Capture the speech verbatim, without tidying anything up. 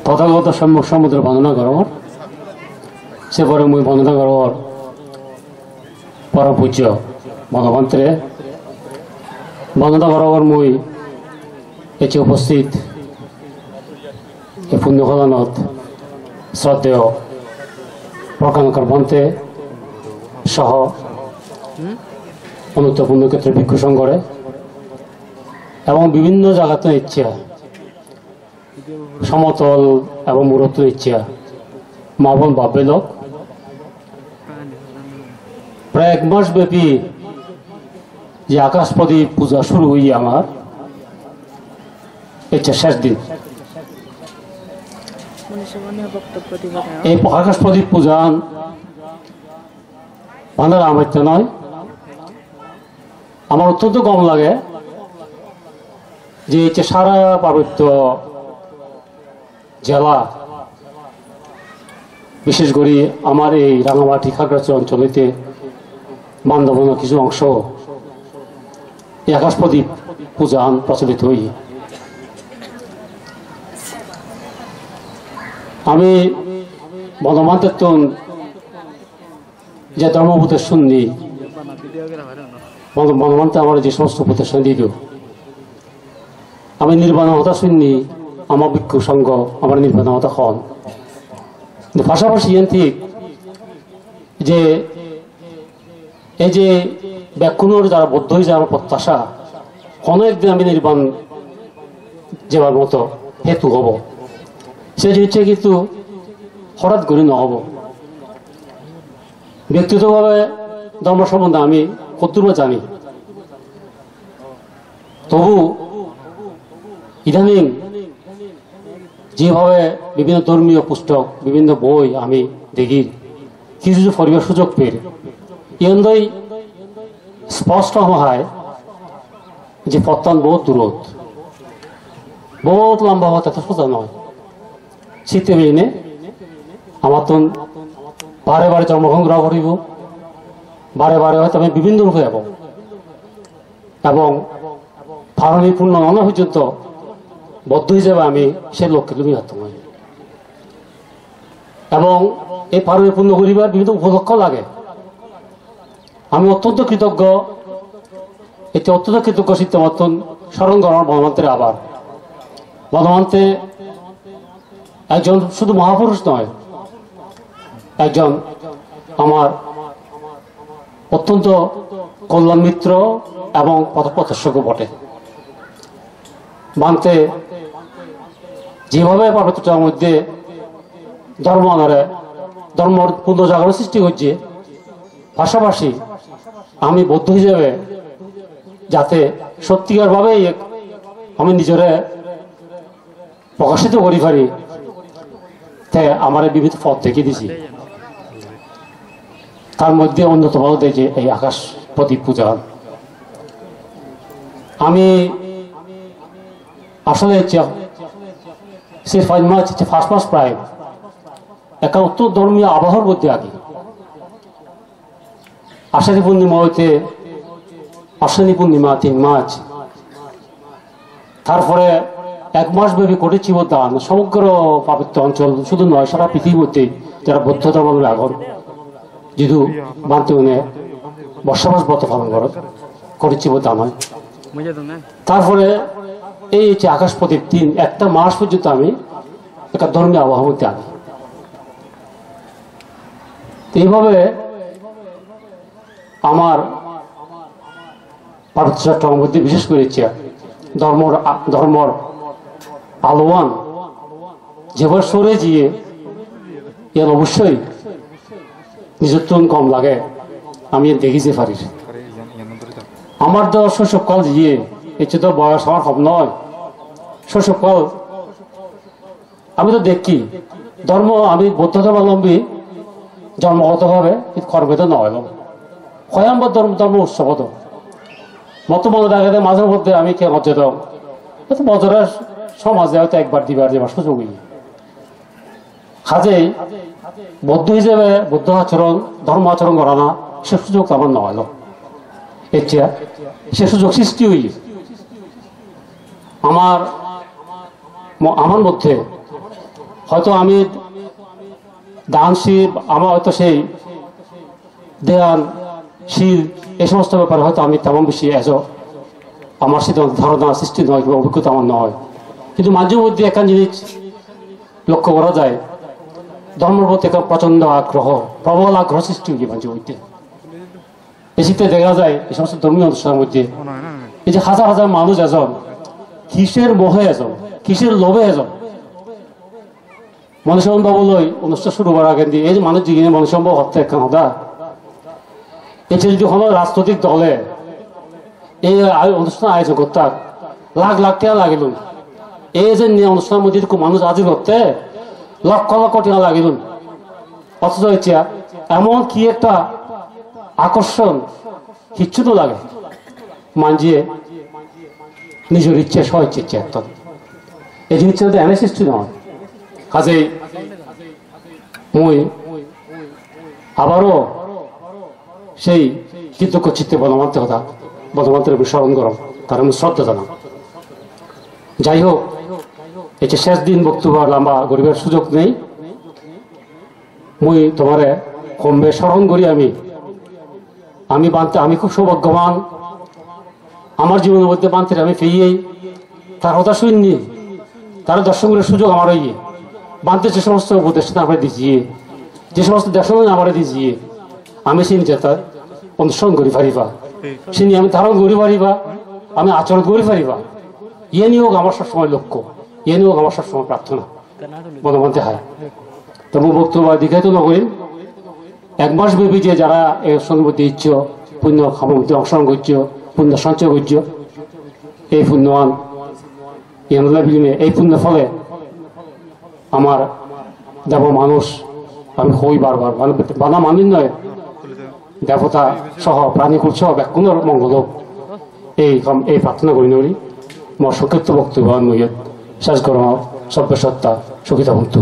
Tothagoto Sommok Sombuddhore bondona gorongor. Se pore mui bondona gorongor Porom Pujjo Bhagabantore. Bondona gorongor mui ecche uposthit ei punno holanot sroddheyo Proggankar Bhante soho Onuttor Punno Khetre Bhikkhu Songhore ebong bibhinno jagattun ecche somotol ebong murottun ecche ma bon bap bhei lok, pray ek mas byapi je Akash Pradip puja shuru oye amar, ecche shesh din. Ei Akash Pradip pujan bana amatte noi, amar ottonto gom lage je ecche sara Parbotto jela, bishesh gori amar ei Rangamati Khagrachari oncholot Bandobonor kichu ongso ei Akash Pradip pujan procholito oye. Ami Bhante-ttun je dhormo upodesh sunni, Bhante, Bhante amare je somosto upodesh dido, ami nirbanor hoda sunni, ama bhikkhu songho amare nirbanor hoda hon. Kintu pasapasi iyen thik je ei je bekkunor jara Buddho oi jaba protyasha, hono ekdin ami nirban jebar moto hetu obo, se jinisse kintu hotat gori no obo. Byaktigotobhabe dhormo sombondhe ami hoddur ba jani, tobu idaning jebhabe bibhinno dhormiyo pustok, bibhinno boi ami degir, kichu kichu poribar sujog per, iyen doi sposto hoi je pottan bohut durot, bohut lamba pot, eto soja noi. Sitte beinei amattun bare bare jonmogrohon gora poribo, bare bare hoyto ami bibhinno rupe ebong, ebong parami purno no ona porjonto Buddho ijebe ami se lokke lumi pattonge. Ebong ei parami purno guribar bibhinno upolokko lage. Ami ottonto kritoggo, ecche ottonto kritoggo sitte amattun soron gorongor Bhante abar. Bhante ekjon sudu mahapurush noi, ekjon amar ottonto kolyan mitro ebong poth-, pothprojjok bote. Bhante jebhabe Parbotto Chattogrammor moddhe dhormo anore, dhormor punno jagoron sristi gojje, pasapasi ami Buddho ijebe jate sottikar bhabe ek ami nijore prokashito gori pari, te amare bibhinno pot dekhei dise. Tar moddhe onnotom olode je ei Akash Pradip puja. Ami asole ecche se pach mas, ecche pach mas prai ekkan otto dhormiyo abahor moddhe agi. Ashari Purnima hoite Ashwini Purnima tin mas. Tar pore ek mas byapi Kothicchibo dan, somogro parbotto onchol sudu noi, sara prithibi moddhe jara Buddho dhormo loi agon, jidu bhantegune borsabas brot palon goron, Kothicchibo dan oi. Tar pore ei je Akash Pradip din, ekta mas porjonto ami ekta dhormiyo abahor moddhe agi. Te eibhabe amar Parbotto Chattogram moddhe bishesh gori ecche dhormor a-, dhormor aloan jebor sore jiye, iyan obossoi nijottun gom lage, ami iyan degi jei parir. Amar do soisobkal jiye, ecche do boyos amar hom noi, soisobkal ami do dekki, dhormo, ami Buddho dhormalombi, jonmogoto bhabe, kintu korme do no elo. Hoyambor dhormo, dhormo utsob do. Mor to monot agede maje moddhe ami ki hojje do. Hoyto bojore somaje hoyto ekbar dibar jebar sujog oye. Hajei Buddho ijebe Buddho achoron, dhormo achoron gorana se sujog to amar no elo. Ecche se sujog sristi oye. Amar mo-, amar moddhe হয়তো আমি দান, শিব, আমার হয়তো সেই ধ্যান, শীল, এই সমস্ত ব্যাপারে হয়তো আমি তেমন বেশি এজো, আমার সেটা ধারণা সৃষ্টি নয় কিংবা অভিজ্ঞতা আমার নয়। কিন্তু মাঝে মধ্যে একটা জিনিস লক্ষ্য করা যায়, ধর্মের প্রতি একটা প্রচণ্ড আগ্রহ, প্রবল আগ্রহ সৃষ্টি হয়ে যায় মাঝে মধ্যে। বেশিতে দেখা যায় এই সমস্ত ধর্মীয় অনুষ্ঠানের মধ্যে, এই যে হাজার হাজার মানুষ এজন, কিসের মোহে এজন, কিসের লোভে এজন। মনসম্ভব লই অনুষ্ঠান শুরু করার আগে দিয়ে এই যে মানুষ জিগিনে মনসম্ভব হতে একটা কথা। এই যে যদি কোনো রাজনৈতিক দলে এই আয়-, অনুষ্ঠান আয়োজন করতে লাখ লাখ টাকা লাগিল, এই যে নিয়ে অনুষ্ঠানের মধ্যে এরকম মানুষ হাজির করতে লক্ষ লক্ষ টাকা লাগিল, অথচ হচ্ছে এমন কি একটা আকর্ষণ, কিচ্ছু তো লাগে। মানজিয়ে নিজের ইচ্ছে, স্ব ইচ্ছে ইচ্ছে একদম। এই জিনিসটা তো এনে সৃষ্টি নয়। কাজেই মুই আবারও সেই কৃতজ্ঞ চিত্তে বনমান্তে কথা, বনমান্তের আমি স্মরণ করম, তার আমি শ্রদ্ধা জানাম। যাই হোক, এই যে শেষ দিন বক্তব্য লম্বা গরিবের সুযোগ নেই, মুই তোমারে কমবে স্মরণ করি আমি। আমি বানতে, আমি খুব সৌভাগ্যবান। আমার জীবনের মধ্যে বানতে আমি পেয়েই তার কথা শুননি, তার দর্শন করার সুযোগ আমার হইয়ে। বানতে যে সমস্ত উপদেশ আমার দিজিয়ে, যে সমস্ত দেশনা আমার দিজিয়ে, আমি সেই যেটা অনুসরণ করি পারিবা, সেই আমি ধারণ করি পারিবা, আমি আচরণ করি পারিবা। ইয়ে নিয়ে হোক আমার সবসময় লক্ষ্য, ইয়ে নিয়ে হোক আমার সবসময় প্রার্থনা। মনে মধ্যে হয়। তবু বক্তব্য দীর্ঘায়িত না করি, এক মাস ব্যাপী যে যারা এই অনুষ্ঠানের মধ্যে ইচ্ছ, পুণ্য কামনার মধ্যে অংশগ্রহণ করছো, পুণ্য সঞ্চয় করছো, এই পুণ্যবান, এই অনুদান বিনিময়ে, এই পুণ্য ফলে আমার দেব মানুষ, আমি কই বারবার, মানে বানা মানুষ নয়, দেবতা সহ প্রাণীকুল সহ বেকুনর মঙ্গল হোক। এই কাম, এই প্রার্থনা করি নরি। মোর সংক্ষিপ্ত বক্তব্য আমি শেষ করম। সর্বে সত্তা সুখিতা ভবন্তু।